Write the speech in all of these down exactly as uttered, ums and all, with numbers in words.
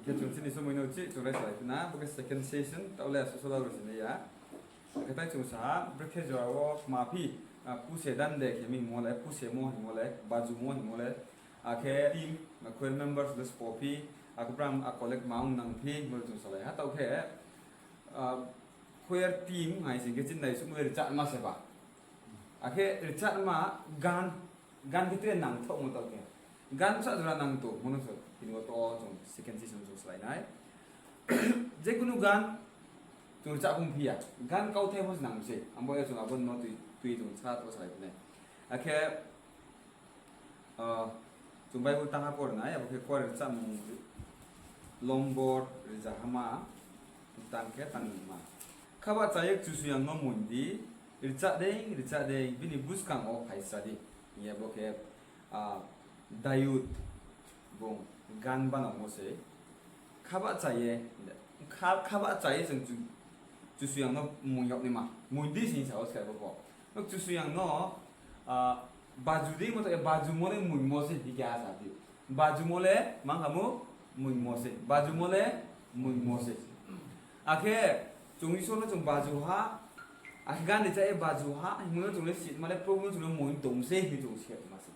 Khe chung chini somoi no uchih chung raisalai phi na, bo khe second session, taoh le asuh sola rao sini ya. Khe tai chung sa ha, brekhe jora wo kma phi, ah, puse dande khe mi hingmo le, pusemo hingmo le, bajumo hingmo le, akhe team, ah, choir members le spo phi, akhe brang, ah, collect ma ong nang phi, bo chung salai ha. Taoh khe, ah, choir team hai sing khe chini naisuhmo le rchahma se ba. Akhe rchahma gan, gan khe tre nangthaohmo taoh khe. Gan sa jora nang tong, mono so, tini wo to chung second session chung salai nai. Je kunu gan, chung rchah phung phi ya. Gan kauthai pho se nang se. Abo ye chung abo no tui, tui chung sa to salai phi nai. Akhe, ah, chung Bible tang ha por nai, abo khe choir rchahmung lombor rzahama, tang khe tang nima. Khabahcha ye Kchusoyang no moing di, rchah dei, rchah dei, bini buskang wo phaisa di. Hing ye bo khe, ah, Dayud bung gan banangmo se. Khabahcha ye, kha-, khabahcha ye chung Kchu-, Kchusoyang no moing yag naima. Moing di sing sa wo skar bo pho. Kchusoyang no, ah, baju di mo to, eh, bajumo le moingmo se, hing khe a sa di. Bajumo le, ma kamo, moingmo se. Bajumo le, moingmo se. Akhe, chung Isor no chung baju ha, akhe gan rchah ye baju ha, hingmo no chung le sima le Probu no chung le moing tong se, hing chung sima se.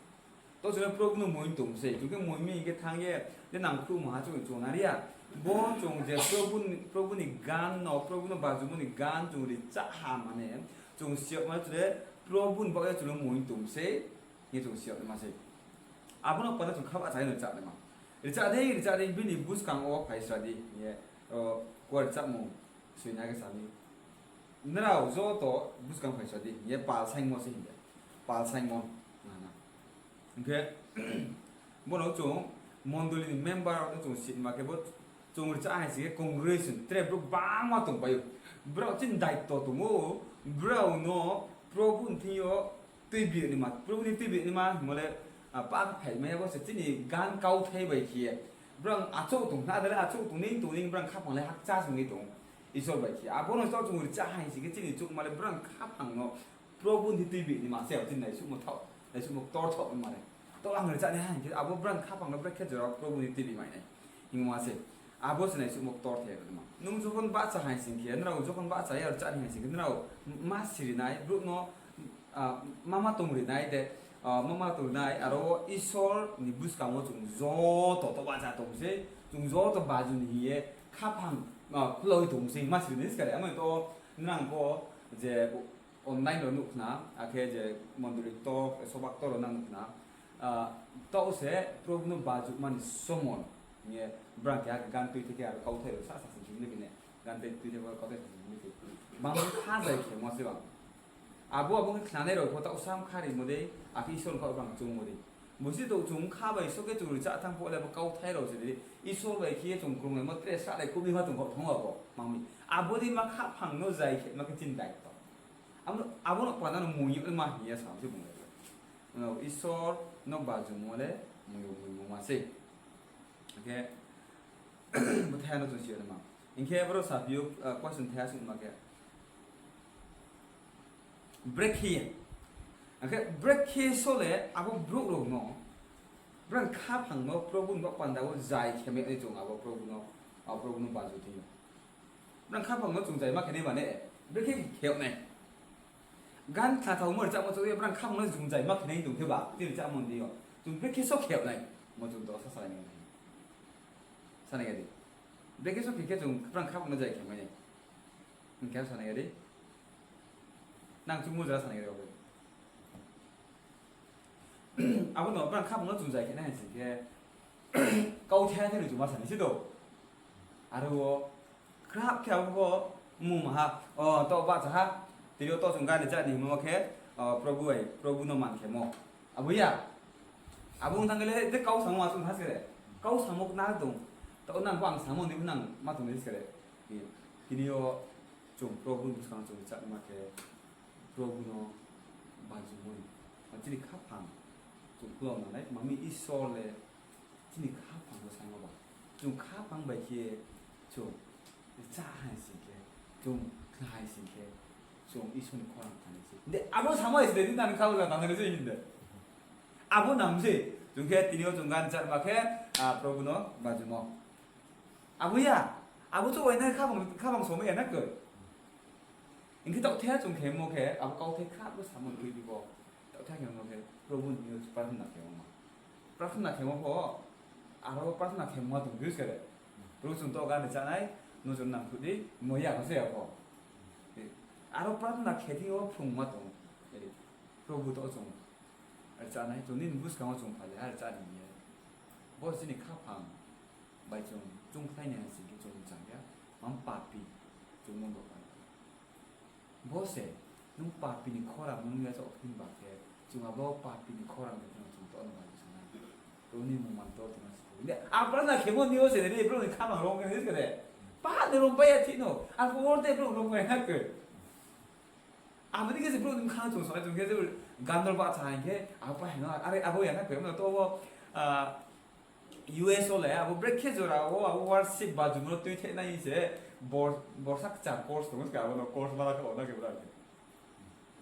To chung le Probu no moing tong se, chung khe moing mi hing khe thanng ye, je nangkhruhmo ha chung chung nari ya. Bo chung je Probu ni, Probu ni gan no, Probu no bajumo ni gan chung rchah ha mane, chung siyagma chung le Probu ni baoh ye chung le moing tong se, hing chung siyag naima se. Abo no panda chung khabahcha ye no rchah naima. Rchah dei, rchah dei, bini buskang wo phaisa di, hing ye, o, choir rchahmung soina khe sa mi. Nrao joto buskang phaisa di, hing ye pal saingmo se hing ye. Pal saingmo, na, na. Hing khe, bo no chung mondoli ni member rao no chung sima khe bo chung rchah hai sing khe congregation tre brouh bangma tongpai ou. Brao chini daito tong ou, brao no Probu ni thing yo tuibi naima, Probu ni tuibi naima hingmo le, ah, pa phaimai ya bo se chini gan kauthai bai khe ye. Brao achouh tong khna, adale achouh tong ni tong ni brao khaphang le hakcha song ni tong ou. Isor bai khe. Abo no to chung rchah hai sing khe chini choungma le brao khaphang no Probu ni tuibi naima se, chini naisuhmo thaoh, naisuhmo ktor thaoh naima le. To ang rchah nai ha hing khe abo brao khaphang no brekhe jora Probu ni tuibi mai nai. Hingma se. Abo se naisuhmo ktor the naima. Nung jokhon bahcha hai sing khe, nrao jokhon bahcha ye rchah ni hai sing khe, nrao ma siri nai, brouh no, ah, ma ma tongri nai de, ah, ma ma tongri nai, aro Isor ni buskang wo chung joto to bahcha tong se, chung joto baju ni hing ye khaphang, ah, khulao ye tong se, ma siri nai skare, amo to nrao pho je online rao nuh khna, akhe je mondoli ktor, soba ktor rao nang nuh khna, ah, taoh se Probu no bajuhma ni somoi hing ye, brao khe gan tuithei khe aro kauthai rao sa sa sing khe ni khe ne, gan tuithei khe kauthai sa sing khe ni khe. Bang kha zai khemo se bang. Abo abo khe khnanai rao pho taoh sam kha rimo dei, akhe Isor ni kau bang chungmo dei. Bo se to chung kha bai so khe chung rchah thanng pho le bo kauthai rao se dei, Isor bai khe ye chung krunglaimo tre salai khouh ni ma tong khaoh thanng abo, mang mi. Abo dei ma khaphang no zai khe ma khe chini daito. Abo no, abo no panda no moing yag naima hing ye sa se bung le. Ano Isor no bajumo le moing yag moingmo ma se. Hing khe, bo thaiha no chung si yag naima. Hing khe boro saphi ou, ah, question thaiha sungma khe. Brekhe ye. Hing khe brekhe so le abo brouh rao no, brao khaphang no Probu ni baoh panda wo zai khe mai nai chung abo Probu no, abo Probu no baju thing yo. Brao khaphang no chung zai ma khe nai mane, brekhe khe yag nai. Gan khathaomo rchahmo chouh ye brao khaphang no chung zai ma khe nai tong khe ba, tini rchahmo ni yo. Chung brekhe so khe yag nai. Mo chung to sa salai nai. Sanai ya di. Brekhe so khe khe chung brao khaphang no zai khe mai nai. Hing khe sanai ya di. Nang chung mujra sanai ya di. Abo no brao khaphang no chung zai khe nai hai sing khe, kauthai thai ni chung ma sanai se do. Aro wo, khrap khe abo pho mungma ha, o, to bahcha ha, tini yo to chung gan rchah ni hingmo khe, o, Probu bai, Probu no man khemo. Abo ya. Abo ong thanng khe le, je kau samo ma chung ha se re. Kau samo kna tong. Taoh nang pho ang samo ni nang ma tong nai se re. Tini yo chung Probu ni buskang chung rchah ma khe, Probu no bajumoi. Chini khaphang chung khulao nangnai, mami Isor le chini khaphang no saimo ba. Chung khaphang bai khe chung rchah hai sing khe, chung khna hai sing khe, chung Isor ni khorang thanng nai se. De, abo samo hai se de, nang khaphang thanng nai se hing de. Abo nang se, chung khe tini yo chung gan rchah ma khe, ah, Probu no bajumo. Abo ya, abo chouh wainai khabang, khabang somai ya na koi. Hing khe taoh the chung khemo khe, abo kauthai kha bo samo khe bibo. Taoh the khemo khe, Probhu ni yo prarthana khemo ma. Prarthana khemo pho, aro prarthana khemo ma tong bius khe de. Probhu chung to gan de chánai, no chung nang khudi, mo ya kho se ya pho. Aro prarthana khe thing yo phrung ma tong. Probhu to chung. Ar chánai, chung nini buskang wo chung phai le, ar chá ni ye. Bo chini khaphang. Bai chung chungkhlai ni hai sing khe chung chang ya, mang papi, chung nung bo pan. Bo se, nung papi ni khorang nung ya chouh phin ba khe, chung abo papi ni khorang ni chung to no ba sana. Roni mung man tor tong na si. Ni, a prarthana khemo ni yo se, ni bro ni khamang rong ni se de. Pa ni rong pa ya thi no, a por de bro rong pa ya na ke. Abo ni khe se bro ni khang chung so, chung khe je gan dol ba cha hing khe, abo pa hino, are abo ya na ke, mo to bo, ah, U S wo le, abo brekhe jora wo, abo worship bajumo no tui theh nai se, bor-, borsa kchar course tong se, abo no course mala kha o na ke bra.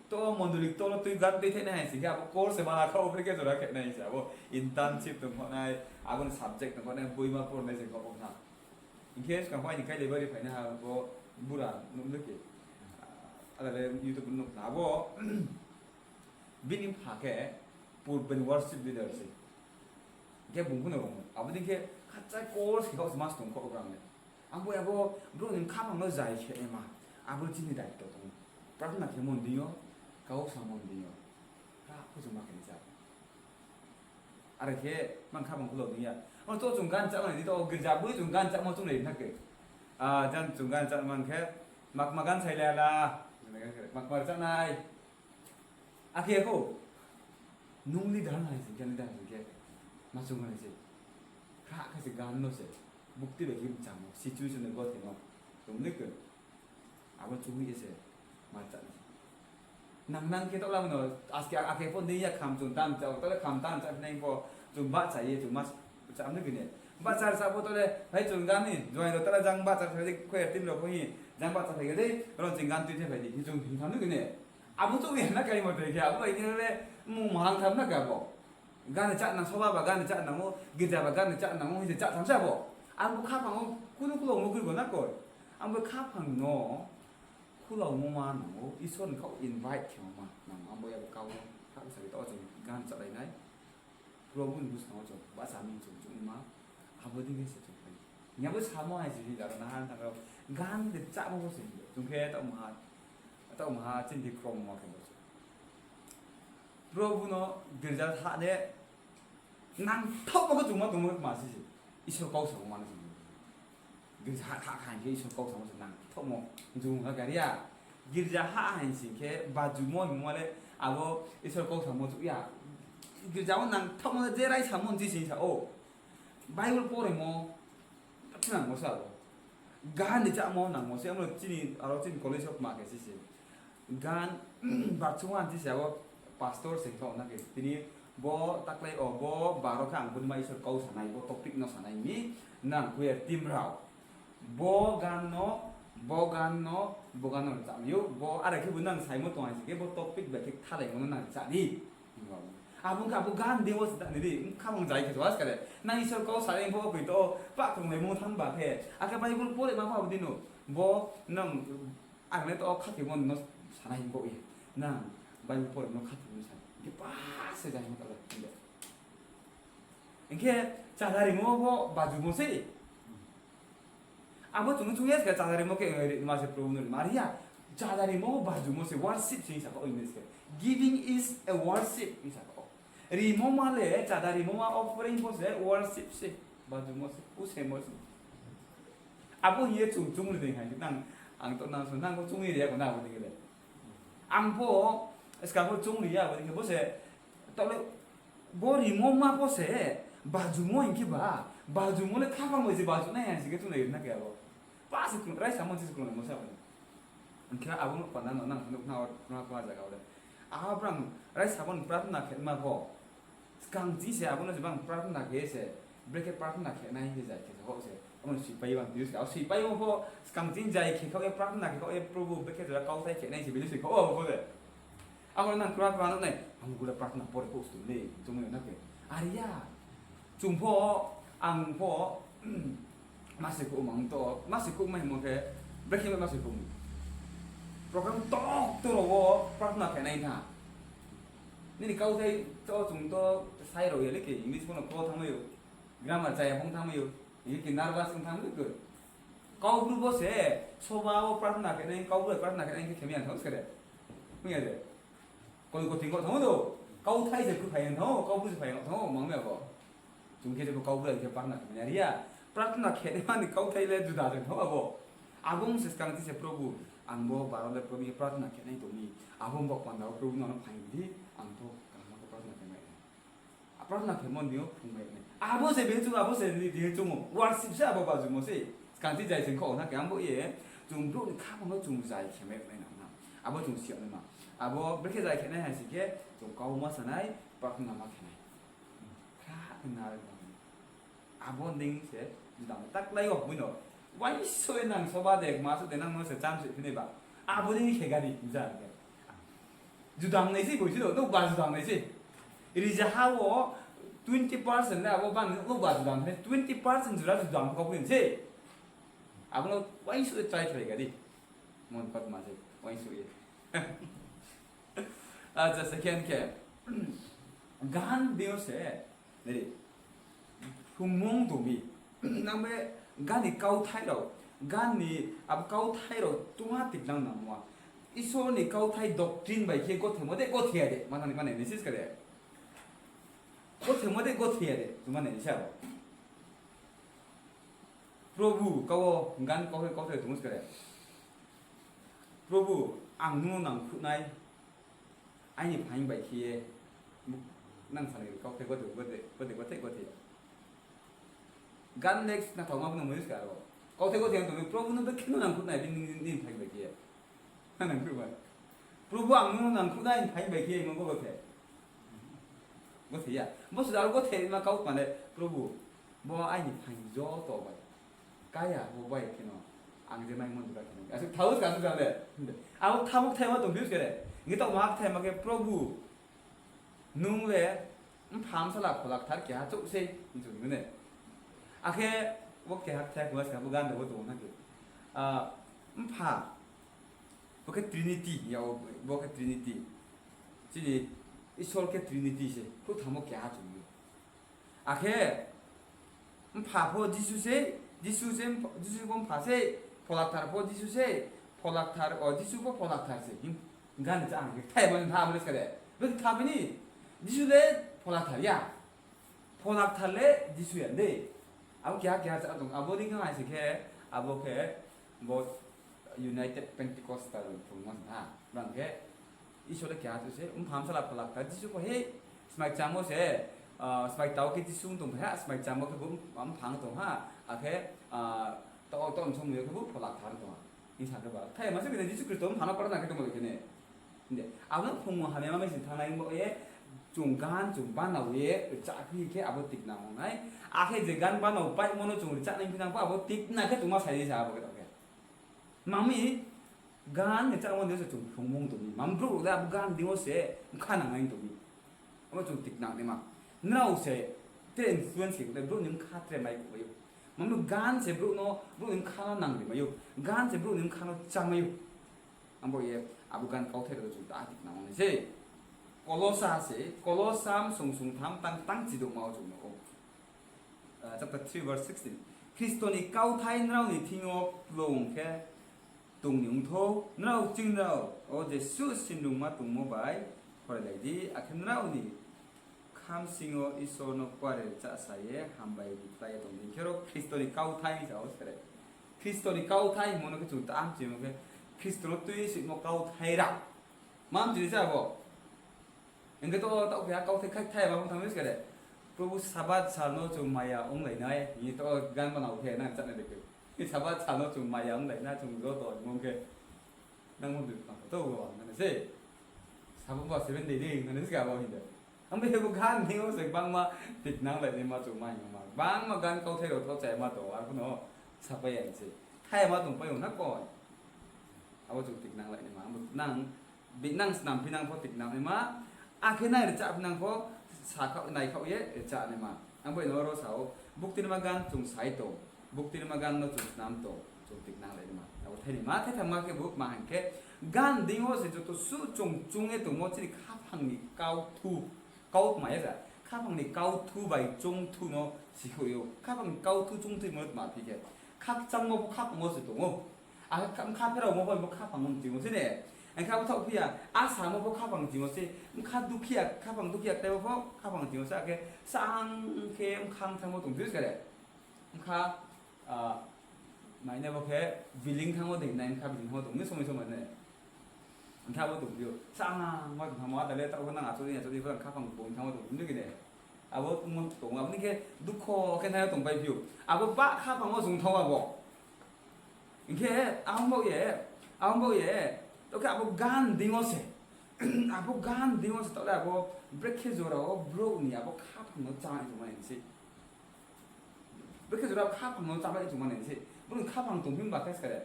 To mondoli to no tui gan tui theh nai se, abo course se mala kha o, brekhe jora khe nai se, abo internship tong kho nai, abo ni subject tong kho nai, boima por nai se kho o na. Hing khe skang phai ni kai le bari phai na ha bo bura nuh le ke. Ala le YouTube nuh na bo. Bini pha khe purben worship leader se. Hing khe bung phuno rong. Abo dei khe khachai course khe khaoh se mas tong kho rang le. Ang bo abo brouh ni khaphang no zai khe ema. Abo chini daityo tong. Prarthana khe mon dei yo, kau sa mon dei yo. Kha phu se ma khe ni sa. Are khe, mang kha bang khulo ding ya. Ang to chung gan chá nai di to, girja bui chung gan chámo chung nai na ke. Ah, jan chung gan chá mang khe, mak ma gan sai la la. Mak ma chá nai. Akhe ko. Nung leader nai sing khe, leader sing khe. Ma chung nai se. Kha kha se gan no se. Bukti bai khe mchang no. Situation ni gothe no. Tum ni ke. Abo chungwi se ma chá ni. Nang nang khe tokla mano, aske akhe pho ni ya kham chung tam chá, tole kham tam chá nai pho, chung ba chá ye, chung ma chá ni bini. Ba chá sa pho tole, hai chung gan ni, join ro tala jang ba chá phai di, choir team ro pho hi, jang ba chá phai di, ro chung gan tui the phai di, chung hin tham ni bini. Abo chung ye na kai mo te khe, abo bai ni le, mung mahang tham na ka bo. Gan ni chá nang, soba ba gan ni chá nang o, girja ba gan ni chá nang o, hing se chá tham sa bo. Ang bo khaphang o, kunu kulo mo gui bo na koi. Ang bo khaphang no, Khulaumo ma nang ou, Isor ni kau invite khe ma nang ou, abo ya bo kau no, kha bsa ri tao chung gan chálai nai. Probhu ni buskang wo chung bahcha mi chung chung ma, abo dei khe se chung phai. Hing ya bo samo hai se hing jaro na han thang rao, gan de chámo bo se hing chung khe tao maha, tao maha chini khe krom ma khe bo se. Probhu no girja tha de, nangthaohmo khe chung ma tongmo khe ma se se. Isor kau samo ma no chung. Girja ha kha kha hing khe Isor kau samo se nangthaohmo. Chung ha gari ya. Girja ha hing sing khe bajumo hingmo le abo Isor kau samo chung ya. Girja wo nangthaohmo je raisamo hing sing sa ou. Bible poremo. Nangmo sa abo. Gan ni chámo nangmo se, amo chini, aro chini college wo ma khe se se. Gan, bachumo ang chisa bo pastor se khe na khe. Tini bo taklai o, bo baro khe ang boni ma Isor kau sanai, bo topic no sanai mi, nang khe team rao. Bo gan no, bo gan no, bo gan no chá mi ou, bo are khe bo nang saimo tong hai se khe bo topic bai khe thalai mo no nang chá di. Abo khe abo gan de wo se ta ni di, khamung jai khe so askare. Nang Isor kau sanai bo koi to, pa khrung lai mo thang ba khe. Akhe Bible pore ma pha bo di no. Bo nang Ang le to khathimo no sanai hing bo ye. Nang Bible pore no khathimo sa. Hing khe pa se jai hing kha le. Hing khe chadarimo bo bajumo se. Abo chung chung yes khe chadarimo khe ma se Probhu no ma ri ya. Chadarimo bo bajumo se worship se hing sa ko English khe. Giving is a worship hing sa ko. Rimo ma le, chada rimo ma offering bo se worship se, bajumo se, usemo se. Abo hing ye chung chung ri dei hai, nang, ang to nang so, nang bo chung ri ya ko na abo dei le. Ang bo, ska bo chung ri ya abo dei bo se, to le, bo rimo ma bo se, bajumo hing khe ba, bajumo le khaphang bai se baju nai hai se khe chung nai na khe abo. Pa se kung, raisa mo se kung mo sa abo. Hing khe abo no panda no nang phunuk na or, na pa jaga ore. Abraham raisa bo ni prarthana khe ma bo. Skang ching se abo no se bang prarthana khe se, brekhe prarthana khe nai hing khe jai khe se ho se. Abo no sipai bang tui se, abo sipai bo pho skang ching jai khe khaoh ye prarthana khe khaoh ye Probhu brekhe jora kauthai khe nai se bini se khaoh abo pho se. Abo no nang kra kra no nai, ang gula prarthana pore khaoh stum le, chung no na khe. Are ya, chung pho, ang pho, Ma se khouh mang to, ma se khouh mai hingmo khe, brekhe ma se khouh mi. Program tok to rao wo prarthana khe nai tha. Nini kauthai to chung to sai rao ya le khe, English pho no kro thanngmai ou, grammar chaya phung thanngmai ou, hing khe nervous ong thanngmai ou. Kaubru bo se, soba wo prarthana khe nai, kaubru bai prarthana khe nai khe khe mi ya thanng ou se de. Ong ya de. Koi kothing kau thanng ou do. Kauthai se khe phai ya thanng ou, kaubru se phai ya thanng ou, mang mi abo. Chung khe jebo kaubru bai khe prarthana khe mai ya ri ya. Prarthana khe nai mani kauthai le juda se thanng ou abo. Abo ong se skang thi se Probu, ang bo baro le Probu ye prarthana khe nai tong mi. Abo ong bo panda wo Probu no phai di, ang pho kaham khe prarthana khe mai nai. Prarthana khemo ni yo phrung mai nai. Abo se bini chung, abo se ni di chung ou. Worship se abo bajumo se. Skang thi zai sing kho na khe ang bo ye. Chung brouh ni khaphang no chung zai khe mai nai nang na. Abo chung si ya nai ma. Abo brekhe zai khe nai hai sing khe, chung kau ma sa nai, prarthana ma khe nai. Kha khe na. Abo ning se, juda taklai yo, bui no. Uaingsouh ye nang soba de, ma souh de nang no se chance phi nai ba. Abo ning khe gari, ja khe. Juda nai se, boi se do, nouhba juda nai se. Rizaha wo twenty percent le abo bang nouhba juda nai, twenty percent jura juda kau phi se. Abo no uaingsouh ye try khlai gari. Mon kotma se, uaingsouh ye. Acha, second khe, gan deing yo se, nai di, phrungmung tong mi. Nang be gan ni kauthai rao, gan ni abo kauthai rao tma tiknang nangmo a. Isor ni kauthai doctrine bai khe gothemo de, gothe ya de, ma nang ni mane nai se kare. Gothemo de, gothe ya de, tma nai se abo. Probu, kau wo gan kauthai, kauthai tong se kare. Probu, ang nung no nangkhruh nai, aini phaing bai khe ye, nang sanai kauthai gothe, gothe, gothe, gothe, gothe ya. Gan next na thaoma bo no mui se aro. Kauthai gothe ya tong mi, Probu nung be khe no nangkhruh nai, bini, nini phaing bai khe ye. Nang khruh bai. Probu, ang nung no nangkhruh nai, aini phaing bai khe ye, mo bo gothe. Gothe ya. Bo se aro gothe ma kau mane, Probu, bo aini phaing joto bai. Kaya bo bai khe no, ang je mai mon jora khe no. Asuh thao se asuh jang le. Abo thamuk thaima tong phi se kare. Nge taoh ma thaima khe, Probu, nung le mpha, bsala, phola kthar keha chouh sei, hing chung ne. Akhe bo keha kthar kma se bo gan rao bo tong na khe. Ah, mpha, bo khe Trinity, ya bo khe Trinity. Chini Isor khe Trinity se, khrouhtham wo keha chung ou. Akhe mpha pho Jisu se, Jisu se, Jisu pho mpha se, phola kthar pho Jisu se, phola kthar, o Jisu pho phola kthar se. Hing, gan ni cha ang khe thai mani tha mani se kare. Bo khe tha bini, Jisu le phola kthar ya. Phola kthar le Jisu ya de. Abo keha keha cha tong, abo ni khe hai se khe, abo khe bo United Pentecostal phrungmo se ha. Brang khe Isor le keha chouh se, mpha, bsala, phola kthar, Jisu pho he, smai chamo se, ah, smai tao khe Jisu tong ha, smai chamo khe bo mpha tong ha, akhe, ah, to, to nsong yo khe bo phola kthar tong ha. Hing sa khe ba, thai ma se bini Jisu Khristo mpha no prarthana khe tongmo le khe ne. Hing de, abo no phrungmo hamya ma mai se thanng nai bo ye, chung gan, chung banao ye, rchah phi khe abo tiknang nai. Akhe je gan banao paimo no chung rchah nai phi nang pho abo tikna khe chung ma sai sa abo khe tong khe. Mami, gan ni chámo ni se chung phrungmung tong mi. Mam brouh rao le abo gan deing yo se bkha nangnai tong mi. Abo chung tiknang naima. Nrao se tre influence khe le brouh ni bkha tre mai khe mai ou. Mam no gan se brouh no, brouh ni bkha no nang ri mai ou. Gan se brouh ni bkha no chá mai ou. Abo ye abo gan kauthai rao chung ta tiknang nai se. Kolosa se, Kolosa msung sung tham tang tang chidouhma wo chung nuh ou. Ah, chapter three verse sixteen. Khristo ni kauthai nrao ni thing yo kplung khe tong ni ongthou, nrao ching nrao o jesuh sinrungma tongmo bai khorailai di, akhe nrao ni khamsing yo Isor no kuare rchahsa ye hambai ri khlai ye tong di. Khe ro Khristo ni kauthai hing sa ou se kare. Khristo ni kauthai hingmo no khe chung ta mchimo khe Khristo no tui ye soimo kauthai rao. Ma mchini se abo. Hing khe to, taoh khe ha kauthai khai thai ma bung thanng mi se kare. Probu Sabath sal no chung maya onglai nai, hing ye to gan banao khe nang chánai de khe. Sabath sal no chung maya onglai na, chung joto hingmo khe. Nang mo dui pha to bo nang se. Sabath ba seven day de nang se abo hing de. Ang bo gan ni o se bangma tiknang lai naima chung ma hingma. Bangma gan kauthai rao tho chaya ma tong, arphuh no sapai ya se. Thai ma tongpai ong na koi. Abo chung tiknang lai naima. Ang bo nang, bi nang snam phi nang pho tiknang naima. Akhe nai rchah phi nang pho, sa khaoh, nai khaoh ye rchah naima. Ang bo no ro sa ou, bukti naima gan chung sai tong. Buktirima gan no chung snam tong, chung tiknang lai ma. Abo thaini ma, thaitham ma khe bo ma hing khe, gan deing yo se joto suh chung chung ye tongmo chini khaphang ni kauthu, kautma ye ja. Khaphang ni kauthu bai chungthu no sikhouh ou. Khaphang ni kauthu chungthu mo tma phi khe, khakchangmo pho khaphang wo se tong ou. Akhe kha-, mkha pherao mo pho bo khaphang wo ching ou se ne. Ang khe abo thaoh phi ya, asamo pho khaphang ching ou se, mkha dukhiya, khaphang dukhiya khe bo pho khaphang ching ou se, akhe sang khe mkha mthang wo tong phi ou se kare. Mkha, ah, mainai bo khe building thanng wo dei nai, mkha building thanng wo tong ni somoi somoi nai. Mkha bo tong phi ou. Sang ma tong thanng wo, ada le taoh pho nang achouh ni achouh ni pho khaphang bung thanng wo tong phi ou khe ne. Abo tong, tong, abo ni khe dukho khe nai tong pai phi ou. Abo ba khaphang wo chung thanng wo abo. Hing khe, abo baoh ye, abo baoh ye, taoh khe abo gan deing yo se. Abo gan deing yo se, taoh le abo brekhe jora wo brouh ni abo khaphang no chá nai tongma nai se. Brekhe jora khaphang no chámai tongma nai se. Brouh ni khaphang tong phi ba khe skare.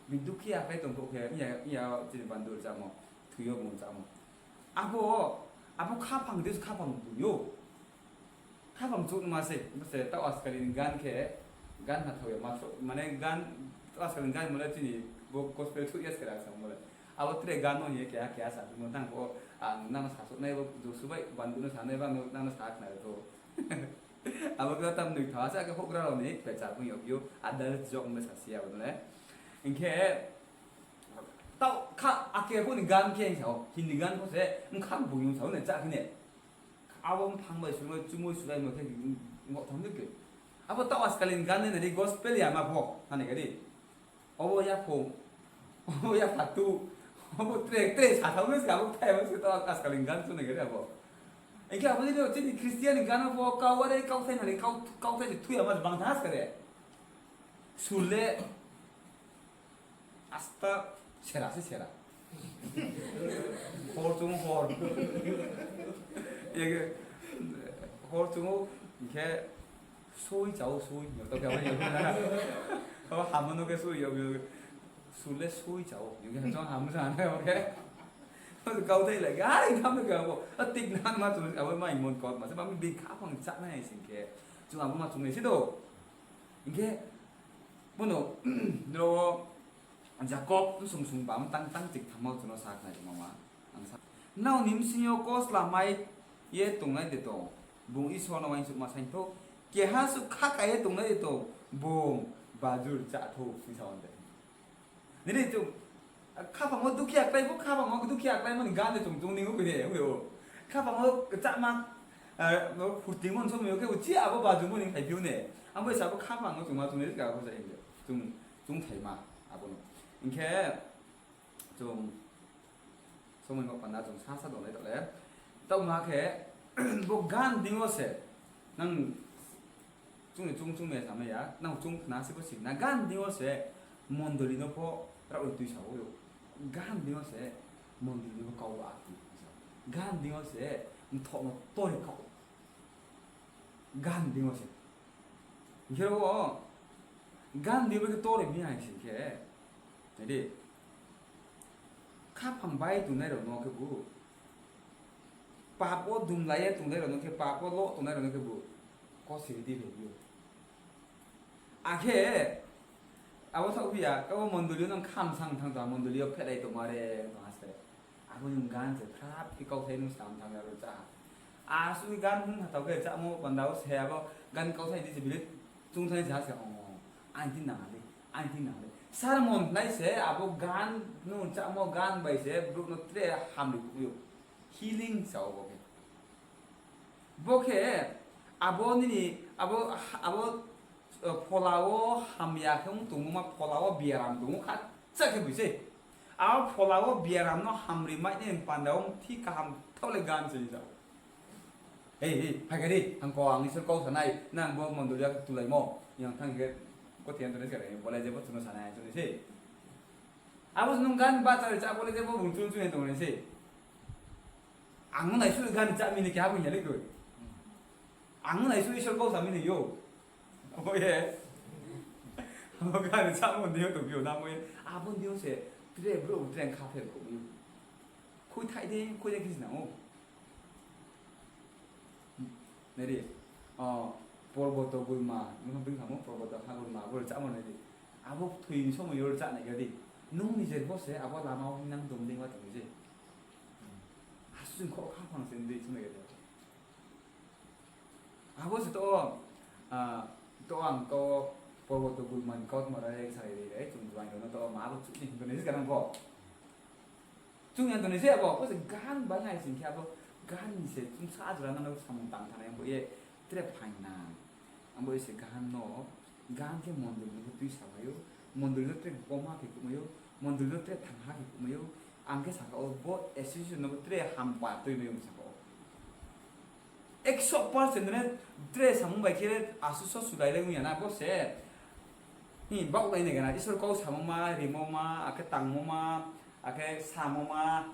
Bini dukhiya khe tong pho khe, iya, iya, chini bandur chámo, thoi yo bung chámo. Abo, abo khaphang dei se khaphang bung ou. Khaphang chouh nma se, bo se taoh ajkal ni gan khe, gan ha thao ya, ma thao, mane gan, taoh ajkal ni gan mane chini bo gospel thuh ya skare sa mo le. Abo tre gan no hing ye keha keha sa mo tang pho, ang nang no sasouh nai bo, Josu bai bandu no sa nai ba, nang no sa khna ri tho. Abo khe tam noi tha sa khe houhgra rao ni pecha bung yag yo, others jok no sa si ya bo le. Hing khe, taoh kha, ake bo ni gan khe hing sa ou, Hindi gan pho se, mkha bung yong sa ou ne, chá khe ne. Abo mphang bai sumai, chumui sulaimo khe, ngoh tham de khe. Abo taoh ajkal ni gan nai di gospel ya ma pho, hani khe di. Obo yaphung, obo yaphatu, obo tre, tre sa thao no se abo thai abo se taoh ajkal ni gan chung nai khe di abo. Hing khe abo ni chini Christian ni gan pho kau are kauthai nani kau, kauthai se thu ya ma bang tha skare. Sur le Asta sera se sera. Hor chung hor. Ege, hor chung ou, hing khe soi chao, soi. Yo to khe abo yo. Abo ham no khe soi yo, yo. Sur le soi chao. Yo khe chung ham sa na, okay. Kauthai lai, gari tham no khe abo. A tik nan ma chung, abo ma imon kot ma se, ma mi bini khaphang chá nai sing khe. Chung abo ma chung nai se do. Hing khe, bono, nrao Jakob bsung sung bam tang tang chik thamma chung no sa khnari mama. Ang sa, nrao ni bsing yo koslamai ye tongnai de tong, bung Isor no uaingsouhma saing thou, keha suh kha ka ye tongnai de tong, bung bajur chá thou, hing sa ou de. Nini chung, khaphang wo dukhiya klái pho, khaphang wo dukhiya kláimo ni gan de chung chung ning ou khe ne, ong ou. Khaphang wo kchahma, ah, no phurtingmo ni somoi yo khe uchih abo bajurmo ni phaiphi ou ne. Abo se abo khaphang wo chung ma chung nai ka pho sa hing de. Chung, chung thaima abo no. Hing khe, chung, somoi ma panda chung sasa donglai tale. Taoh ma khe, bo gan deing yo se, nang, chung ni chung chung me samai ya, nang chung khna se bo sing na, gan deing yo se, mondoli no pho, rao tuisa ou, gan deing yo se, mondoli no pho kau ba akhe, gan deing yo se, mthoh no tori kau. Gan deing yo se. Hing khe ro wo, gan deing yo khe tori mi hai sing khe, nai di, khaphang bai tongnai rao no khebu, pap wo dumlai ye tongnai rao no khe, pap wo loh tongnai rao no khebu, kosiri di phai bi ou. Akhe, abo saoh phi ya, kabo mondoli yo nang kham sang thang tong, mondoli yo phehlai tongma re tong ha se. Abo ni gan se khrap khe kauthai no sam thang ya ro chá ha. Asuh gan hung ha tao khe chámo panda wo se abo gan kauthai di se bile chung thai sa se, o, aini nang le, aini nang le. Sermon nai se abo gan no chámo gan bai se brouh no tre hamri phuh ou. Healing sa ou bo khe. Bo khe abo nini, abo, abo, eh, phola wo hamya khe ong tongmo ma phola wo biaram tong ou kha cha khe bui se. Abo phola wo biaram no hamri mai ni panda wo thi kaham thao le gan se ni sa ou. Hei, hei, phai khe di, ang ko ang Isor kau sa nai, nang bo mondoli ya khe tulaimo, yang thang khe kothe yang tongnai se khe, bo le je bo chung no sa nai chung ni se. Abo se nung gan bachar chá bo le je bo bung chung chung ye tong nai se. Ang no naisuh gan chá mi ni keha bo hing ya le koi. Ang no naisuh Isor kau sa mi ni yo. Abo ye. Abo gan chámo ni yo tongphi yo na mo ye. Abo ni yo se tre brouh tre kha pher kho mi yo. Khuithai de, khuithai khe sinang ou. Nai di. O, Porboto gulma, nung bini kamo porboto ha gulma, abo rchamo nai di. Abo thoi ni somoi yo rcha nai ga di. Nung nijer bo se abo lama wo hingnang dom dei ma tong se. Asuh jing kho kha phang se dei somoi ga di. Abo se to, ah, to ang to porboto gulma ni kautma rai sa ri rai, chung juaing rao no to ma abo chuh ni hing to ni se ka nang pho. Chung yang tong ni se abo, bo se gan bai nai sing khe abo gan ni se chung sa jora nang samung tang thanai bo ye tre phaing nang. Abo ye se gan no, gan khe mondoli no tui samai ou, mondoli no tre boma khe kumai ou, mondoli no tre thangha khe kumai ou, ang khe saka ou bo association no bo tre hampa tui mai ou saka ou. Ekso percent re tre samung bai khe asuh so sulai le ong ya na bo se. Hi, baoh lai nai gana, Isor kau samo ma, rimo ma, akhe tangmo ma, akhe samo ma,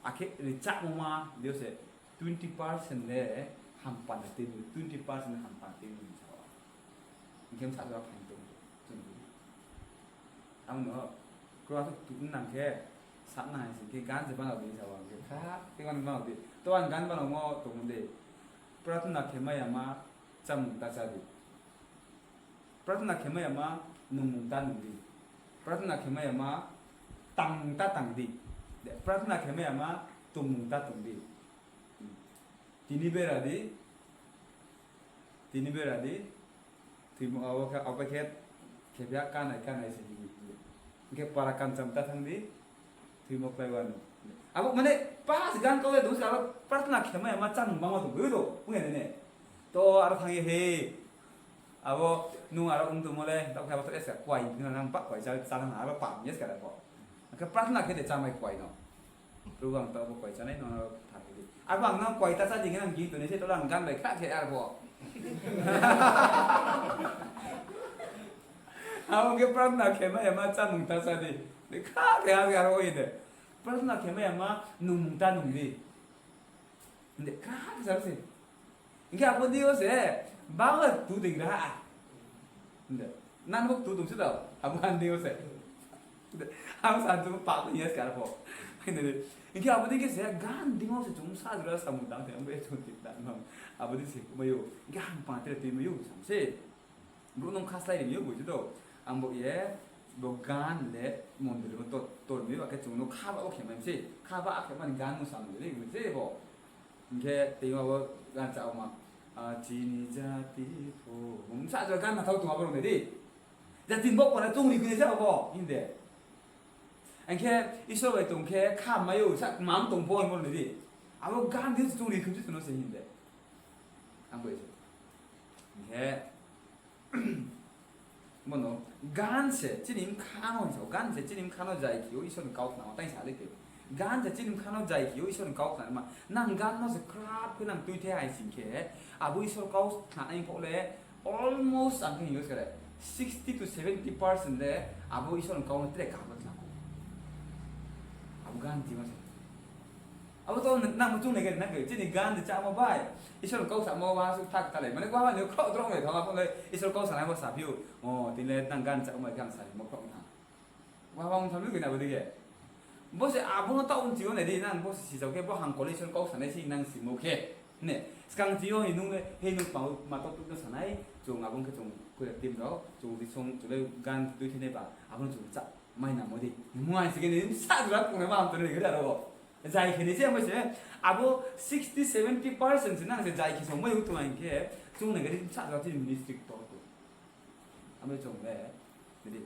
akhe rchamo ma, dio se twenty percent le hampa na tini, twenty percent hampa tini sa. Hing khe sa jora phaing tong, tini. Ang no, kro asuk tu nang khe, sat na hai sing khe, gan se banao di sa, ang khe, kha, te gan banao di. To ang gan banao mo tong de. Pratna khe mai ya ma, chámung ta chá di. Pratna khe mai ya ma, nungmung ta nung di. Pratna khe mai ya ma, tangmung ta tang di. De, pratna khe mai ya ma, tongmung ta tong di. Tini bera di, tini bera di, tini abo khe, abo khe, khe bia kanai, kanai se di. Hing khe para kamcham ta thang di, Thwimo klái wano. Abo mane pas gan kau le tong se aro prarthana khe mai ya ma chá nung bangma tong, boi do, ong ya ne ne. To aro thang ye he. Abo nung aro ong tongmo le, tao khe abo to esa kuai, nung nang ba kuai chá, chá nang aro pam yes kara bo. Khe prarthana khe de chá mai kuai no. Probu ang tao bo kuai chá nai, nung aro thang khe di. Abo ang nang kuai ta chá di khe nang ging tong ni se to ang gan bai kha khe aro bo. Abo khe prarthana khe mai ya ma chá nung ta chá di. De kha khe aro oi de. Prarthana khe mai ya ma nungmung ta nung di. Hing de, kra khe sa se. Hing khe abo dei yo se, bang le tu dei ra. Hing de, nan bo tu tong se dao, abo han dei yo se. Hing de, ang sa tu pa ko yes kar pho. Hing de, hing khe abo dei khe se, gan dei yo se chung sa jora samung tang se, ang bo e chung tik dan mang. Abo dei se, mai yo, gan pa tre tui mai yo, sam se. Brouh nung khaslai ri mi ou, boi se do. Ang bo ye, bo gan le mondoli bo to-, tor mi ou, akhe chung no kha ba o khe mai se. Kha ba a khe mani gan no sa mondoli, boi se bo. Hing khe tei ma bo gan chá o ma. A chini jati pho. Bung sa jora gan na thao tong abo rao nai di. Jati bo pora chung ri khe se abo, hing de. Hing khe Isor bai tong khe kha mai ou, sa mam tong pho hing bo nai di. Abo gan di chung ri khe se chung no se hing de. Ang bo ye se. Hing khe Bono, gan se chini bkha no hing sao, gan se chini bkha no jai khe ou Isor ni kau khna ou, tai sa le khe. Gan se chini bkha no jai khe ou Isor ni kau khna ma. Nang gan no se khrap khe nang tuithe hai sing khe, abo Isor kau khna nai pho le, almost ang khe hing yo se le, sixty to seventy percent le, abo Isor ni kau no tre kaham khna kho. Abo gan ti ma se. Abo to nang no chung nai khe nang khe, chini gan de chámo bai, Isor ni kau samo wa su thak talai. Mane wa ni khro drong le thama phone le Isor kau sanai bo saphi ou. O, tini le nang gan chámo bai gan sari mo khro na. Wa wa ong tham lu khe na bo dei khe. Bo se abo no taoh ong chi yo nai di nang bo se sijao khe bo hangkol Isor ni kau sanai se nang simo khe. Ne, skang chi yo hi nung le, he nung pang ma to tuk no sanai, chung abo khe chung kuya team rao, chung di song, chung le gan dui khe nai ba, abo no chung chá. Mai namo di. Muai se khe ni sa jora kong nai ma ham to ni gari aro. Jai khe ni se mai se. Abo sixty seventy percent se nang se jai khe song mai u tong hing khe. Chung nai gari sa jora chini ministry to to. Amo chung le. Jadi,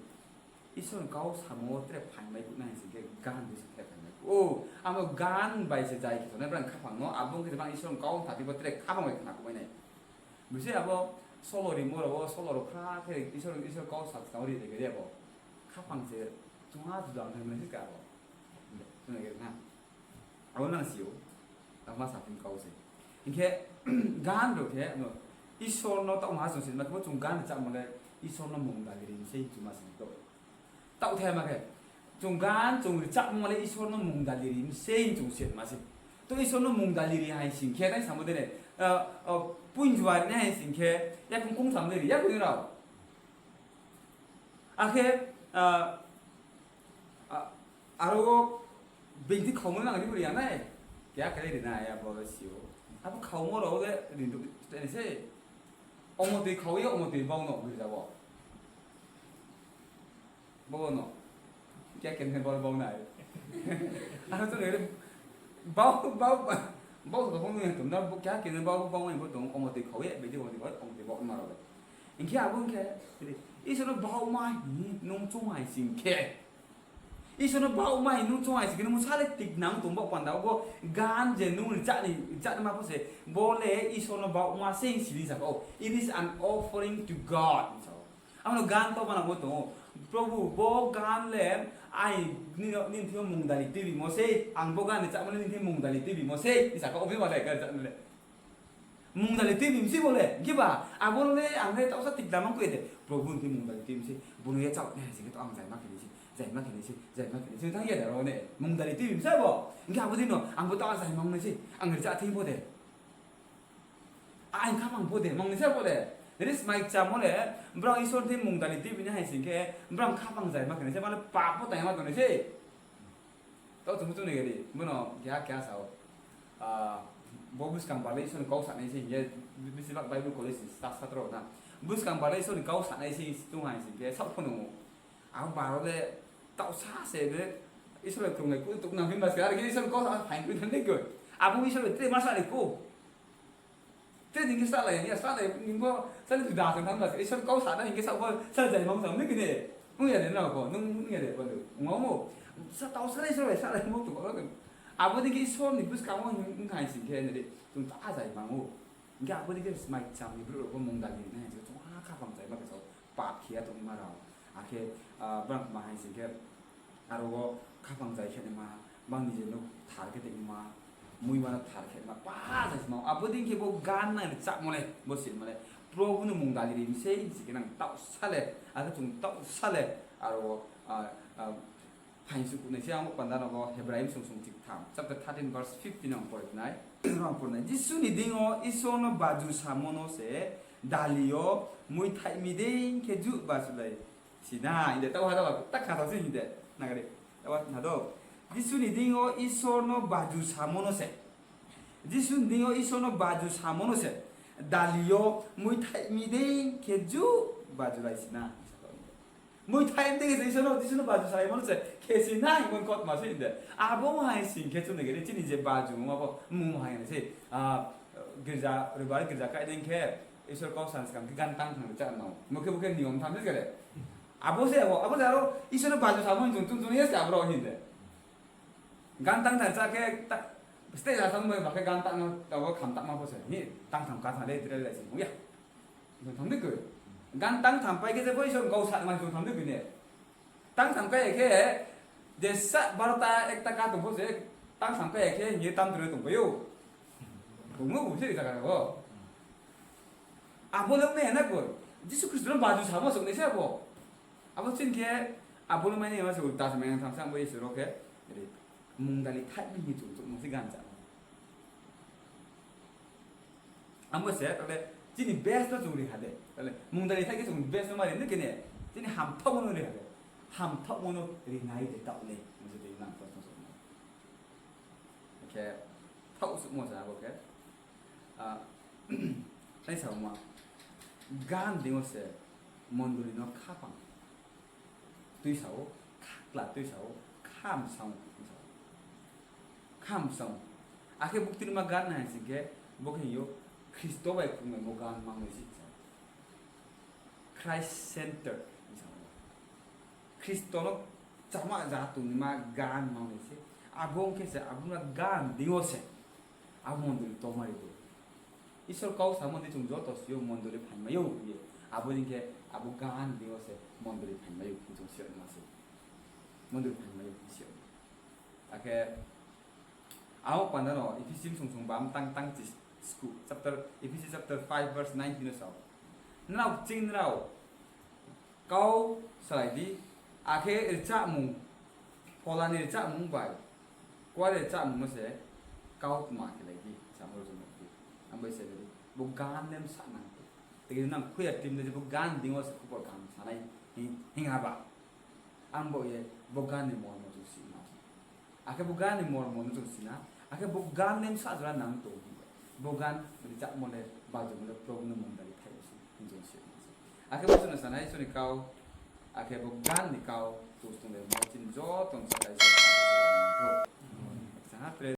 Isor ni kau samo tre phaing mai ku nai se khe gan di se tre phaing mai ku. O, amo gan bai se jai khe song nai brang khaphang no. Abo khe bang Isor ni kau thati bo tre khaphang mai khna ku mai nai. Bisi abo solo rimo rao, solo rao kha khe Isor, Isor kau sa tang ri de khe abo. Khaphang se chungha judang thang nai se ka abo. Chung nai khe na. Abo nang si ou. Abo ma sa phin kau se. Hing khe gan rao khe, no, Isor no taoh ma ha chung si ma khe bo chung gan chámo le Isor no mungdali ri se chung ma si to. Taoh the ma khe, chung gan, chung rchamo le Isor no mungdali ri sei chung se ma se. To Isor no mungdali ri hai sing khe, tai samo de ne, ah, ah, puinjua ri nai hai sing khe, ya kung kung sam de ri, ya kung rao. Akhe, ah, ah, aro bengthi khaumo nang ri bo ri ya nai. Kya khe ri nai, ya bo si ou. Abo khaumo rao le ri du, te ne se. Omo tui khau ye, omo tui bau no girja wo. Bau no. Kya kene bau bau nai. Aro to nere bau, bau, bau to bau no tum na, kya kene bau bau nai bo tong, omo tui khau ye, bedi omo tui bau, omo tui bau ma ro. Hing khe abo hing khe, Isor no bau ma hi nung chung hai sing khe. Isor no bau ma hi nung chung hai sing khe, nung sa le tik nang tong bo panda, bo gan je nung ri chá ni, ri chá ni ma pho se, bo le Isor no bau ma se hing si ni sa kha ou. It is an offering to God. Sa ou. Abo no gan to bana bo tong ou. Probhu, bo gan le ai ni, ni thing yo mungdali tuibimo sei, ang bo gan ni chámo le ni thing mungdali tuibimo sei, sa kha ou, obi ma le gan chámo le. Mungdali tuibimo sei bo le, hing khe ba, abo le ang le taohsa tik lamang khe de, Probhu ni thing mungdali tuibimo sei, bo no ye chá ni hai sing khe to ang zaima khe ni sei, zaima khe ni sei, zaima khe ni sei, thanng ye de ro ne, mungdali tuibimo sei bo, hing khe abo dei no, ang bo taoh zaima ong nai sei, ang ri chá thing pho de. Ang khaphang pho de, mang ni sei bo le. Ris mai kchamo le, brao Isor ni thing mungdali tuibi ni hai sing khe, brao khaphang zaima khe ni sei, ma le pap pho tangma tong ni sei. Taoh chung chung ni gari, bo no keha keha sa ou. Bo buskang bale Isor ni kau sanai se hing ye, bisi bak Bible college ni staff satro na. Buskang bale Isor ni kau sanai se chung hai sing khe, saoh pho nung ou. Ang baro le, taoh sa se de, Isor le krunglai ku, tuk nang himba se, ar khe Isor ni kau sa, phaing kroi thanng dei koi. Abo Isor le tre ma sa le ku. Tre din khe salai ya, salai ni bo, salai tu da sang tham da se, Isor kau sa na hing khe sa bo, salai jai mang sa, nung kini. Nung ya de na bo, nung, nung ya de bo, nung mo. Sa taoh salai Isor bai salai mo tu ko. Abo din khe Isor ni buskang wo hing, hing hai sing khe, nai di, chung ta jai mang ou. Hing khe abo din khe smai cham ni brouh rao bo mungdali nai hai sing khe, chung ha khaphang jai ma khe sa, pap khe ya tongma rao. Akhe, brang ma hai sing khe, aro wo khaphang jai khe naima, bang ni je no thar khe tongma, muima no thar khe ma, pa jai se ma. Abo din khe bo gan nai ri chámo le, bo simo le, Probhu no mungdali ri mi sei, si khe nang taoh sa le, akhe chung taoh sa le, aro wo, phaing sukuh nai se ang bo panda no bo Hebrai bsung sung chiktham, chapter thirteen verse fifteen ang pori nai. Ang pori nai. Jisu ni deing yo Isor no baju samo no se dali yo muithaih mi dei khe juh baju lai si na, hing de, taoh ha da ba, ta kha tha se hing de, nagari, taoh ha do. Jisu ni deing yo Isor no baju samo no se, Jisu ni deing yo Isor no baju samo no se, dali yo muithaih mi dei khe juh baju lai si na. Muithaih mi dei khe se Isor no, Jisu no baju salaimo no se khe si na hingmo ni kautma se hing de. Abo hai sing khe chung ni gari chini je baju ongma bo mung hai nai se, girja, roibar girja kai dei khe, Isor kau san skang khe gan tang thanng ri chá nang ou. Bo khe, bo khe niyom tham se khe de. Abo se abo, abo se aro Isor no baju samo hing chung chung chung ye se abo rao hing de. Gan tang thanng chá khe, stage ha thanng bai ba khe gan tang no, abo kham tangma pho se, hi, tang tham ka thanng le, tre le se ong ya. Chung tham dei koi. Gan tang tham pai khe se bo Isor ni kau sa ma chung tham dei koi ne. Tang tham kai ya khe, je sa barota ekta ka tong pho se, tang tham kai ya khe, hing ye tam tre tong pai ou. Tongmo bu se ka ka bo. Abo le ong nai ya na koi. Jisu Khristo no baju samo se ong nai se abo. Abo chini khe, abo le mai nai ma se ulta se mai nang tham se, ang bo Isor rao khe, mungdali thaih mi hing chung chung nung se gan chá. Abo se, tale, chini best no chung ri ha de. Tale, mungdali thaih khe chung best no ma ri, nung khe ne, chini hamthaohmo no ri ha de. Hamthaohmo no ri nai de taoh le, nung se de nang proshno sa nai. Khe, thaoh suhmo se abo khe. Nai sa ma, gan deing yo se mondoli no khaphang tuisa ou, khakla tuisa ou, khamsang tuisa ou. Khamsang. Akhe buktui ma gan nai sing khe, bo khe hing yo, Khristo bai krunglaimo gan mang nai se sa ou. Christ center hing sa ou. Khristo no chama ja tongnaima gan mang nai se. Abo ong khe se, abo no gan deing yo se abo mondoli tongmai ou. Isor kau samo dei chung joto si ou mondoli phaimai ou hing ye. Abo dei khe abo gan deing yo se mondoli phaimai ou hing chung si ou ma se. Mondoli phaimai ou hing si ou. Akhe, abo panda no Ephesi bsung sung bam tang tang chi sku, chapter, Ephesi chapter five verse nineteen no sa ou. Nrao kching nrao kau salai di, akhe rchahmung, phola ni rchahmung bai kuare rchahmung no se kautma khelai di, samo rao chung di. Ang bai se di, bo gan nem sa nang. Tei nang khuya team de je bo gan deing yo se khupor kaham sanai hing, hing ha ba. Ang bo ye bo gan ni mormo chung si na. Akhe bo gan ni mormo no chung si na. Akhe bo gan nem sa jora nang tong hing. Bo gan rchahmo le, bajumo le Probhu no mondoli thaih mi se. Chung si. Akhe bo chung no sanai Isor ni kau, akhe bo gan ni kau, chung tonglaimo chini joto ni sa Isor